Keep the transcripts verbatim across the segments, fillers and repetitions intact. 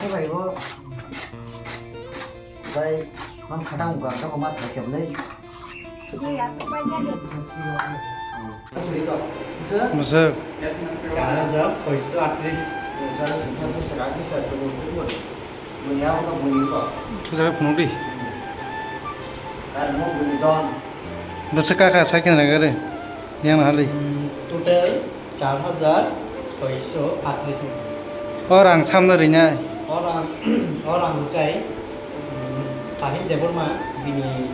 Bai bo. Bai, mang khatang uga, tamo ma thai kebnai. Bwswk. Char hajar soiso atris. Thujagwi phunuk di. Bwswk kaka cycle rega re. Yang na hali. Hmm, total char hajar soiso atris. O rang samno rinai. O rang, o rang kai, hmm, Sahil Debbarma bini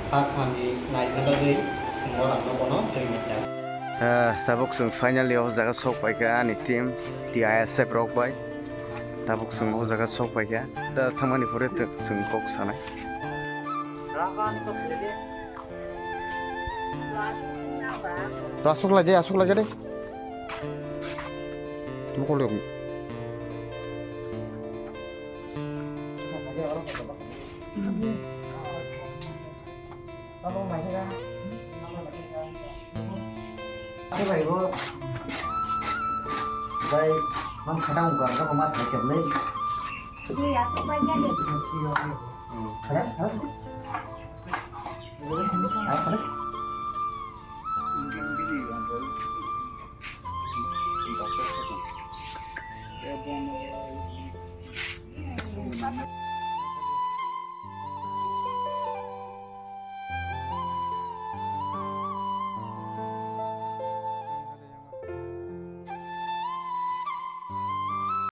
sak hamni naina bagwi chwng o rangno bono rinai. Ah, tabuk chwng finally o jaga sok paikha ani team T I S F rok bai. Tabuk chwng o jaga sok paikha. Da thangmani pore chwng kok sanai. To aswk lai de, aswk lai de. Mokol yok. Bai, mang khatang uga, tamo ma thai kebnai. Iya, aku banyak deh. Ada, ada. Apa?